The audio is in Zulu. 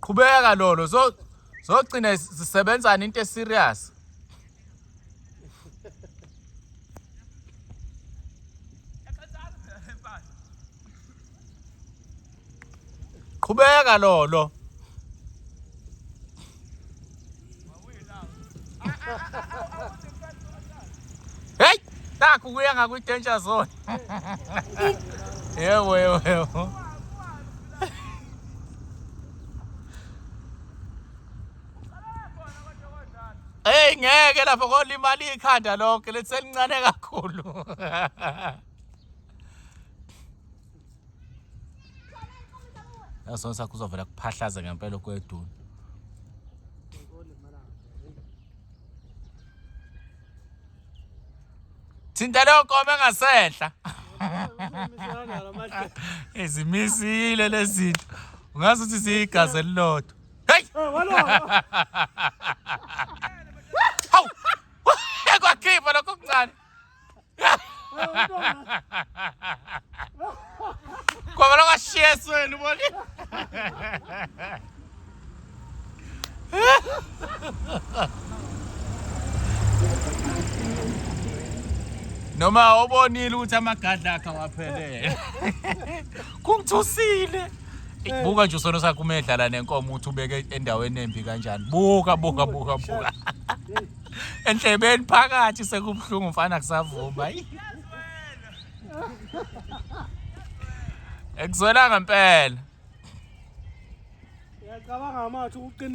Qhubeka lolo so zogcina sisebenzana into eserious. Qhubeka lolo. Hey, nakhu kuya ngakwi danger zone. Yebo yebo yebo. Hey ngeke lapho kolimala ikhanda lonke letselincane kakhulu. Yaso sakho uzovela kuphahlaza ngempela okweduna. Thinta leyo nkomo engasenhla. Izimisile lezinto. Ungazi ukuthi ziyigazi elilodwa. Hey! Hawu! Kwakhipha lokho okuncane. Kwavela kwashiya esweni ubona. Noma ubonile ukuthi amagadla akhe awaphelele. Kungithusile. Buka nje usono sakho uma edlala nenkomo ukuthi ubeke endaweni embi kanjani. Buka buka buka buka. Endlebeni phakathi sekubuhlungu mfana kusavuma. Ekuzwela ngempela. Uyacabanga amathi uqinisa.